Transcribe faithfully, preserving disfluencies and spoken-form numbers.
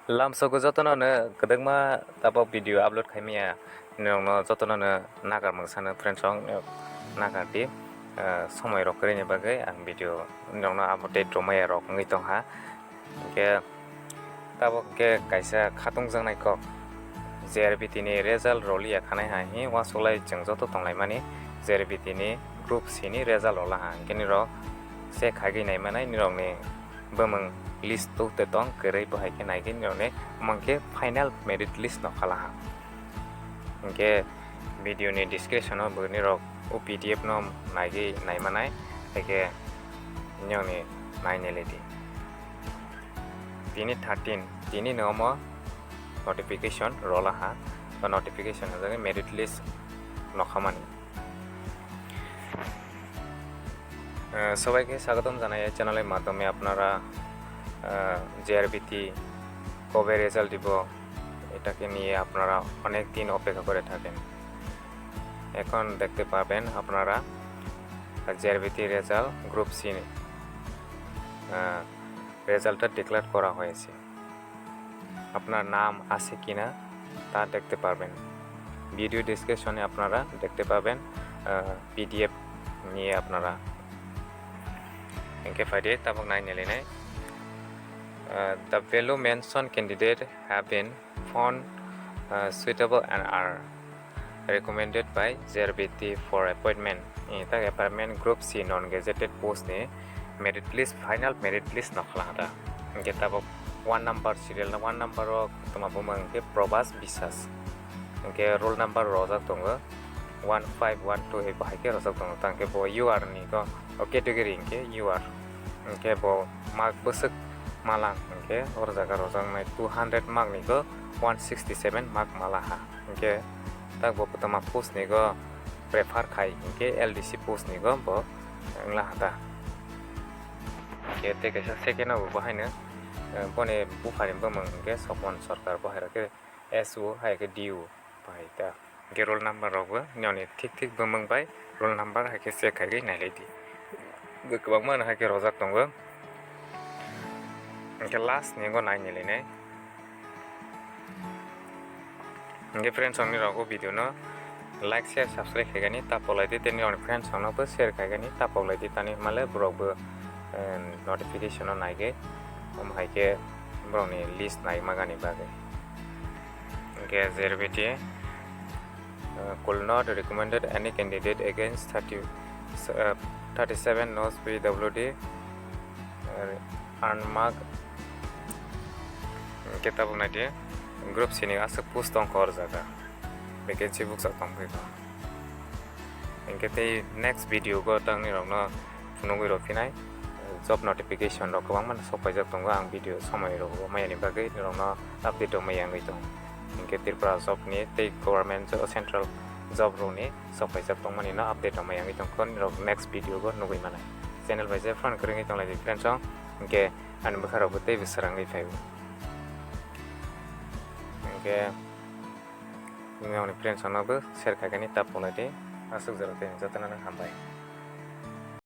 Lamsogo jotono no kwdwkma tabok video upload khaimaya, norokno jotono no nagar mungsano friends rok nagar di, ah, somoi rok kwrwini bagwi ang video norokno update rwmaya rok wngwi tongkha. Hwnkhe tabok khe kaisa khatungjaknai kok, J R B T ni result rwliya khanai hai hi uansuk lai chwng joto tonglaimani J R B T ni group C ni result rwlaha, hwnkhe nirok check khaigwi naimanai nirokni bwmwng list tubte tong kwrwi, bo hai khe naigwi nirokni omo khe final merit list no khalaha. Hwnkhe video ni description o bo nirok o P D F no naigwi naimanai, hai khe nirokni nainai lai di. Tini thirteen, tini no omo notification rwlaha, o notification hwnjagwi merit list nokhamani. আহ, সবাইকে স্বাগতম জানাই এই চ্যানেলের মাধ্যমে। আপনারা, আহ, J R B টি কবে রেজাল্ট দিব, এটাকে নিয়ে আপনারা অনেক দিন অপেক্ষা করে থাকেন। এখন দেখতে পাবেন আপনারা J R B T result, group C, আহ, রেজাল্টটা ডিক্লেয়ার করা হয়েছে। আপনার নাম আছে কিনা তা দেখতে পারবেন। ভিডিও ডেসক্রিপশনে আপনারা দেখতে পাবেন, আহ, পি ডি এফ নিয়ে আপনারা। Hwnkhe phaidi tabok nainailainai. Uh, the below mentioned candidate have been found, uh, suitable and are recommended by J R B T for appointment. Ini tak appointment group C non gazetted post ni merit list, final merit list no khlangda. Hwnkhe tabok one number serial no one number o tongma bumung hwnkhe Probas Biswas. Hwnkhe roll number rojak tongo one five one two, ebo hai khe rojak tongo. Tangkhe bo U R ni go o category hwnkhe U R. Hwnkhe bo mark bwswk mala hwnkhe oro jaga rojaknai two hundred mark ni go one sixty seven mark mala ha. Hwnkhe tak bo kwtama post ni go prefer khai hwnkhe L D C post ni go bo wngla ha ta. Hwnkhe tei kaisa second o bo haino, eh, boni buphani bumung hwnkhe Sopon Sarkar, bo hai rok khe S O hai khe D O pai ta. Hwnkhe roll number rok bo nini thik thik bumung bai roll number hai khe check khai khe nailai di. Bo kwbangma no hai khe rojak tongo. Hwnkhe last ni go nai nailainai. Hwnkhe friends rok ni rok o video no like, share, subscribe khaigani tapok lai di, tei nini friends rok no bo share khaigani tapok lai di, tani hwnmale borok bo, eh, notification o naigwi omo hai khe borok ni list naima gani bagwi. Hwnkhe J R B T, uh, could not recommended any candidate against thirty, uh, thirty seven nos P W D, uh, earn mark. Hwnkhe tabuk naidi group C ni aswk post tongkha o jaga, vacancy bukchak tongphai kha. Hwnkhe tei next video go tangni rokno phunugwi rw phinai. Job notification rok kwbangma sok paijak tongo, ang video somoi rok mayani bagwi norokno update rw maya wngwi tongo. Hwnkhe Tripura job ni tei government jo-, central job rok ni sok paijak tongmani no update rw maya wngwi tongkha, norok next video go nugwi manai. Channel bai je phone kwrwngwi tonglai di friends rok, hwnkhe ani bwkha rok bo tei bwswrangwi phaibo. Hwnkhe nini friends rok no bo share khaikani tapok lai di, aswk jora tei jotono no hambai.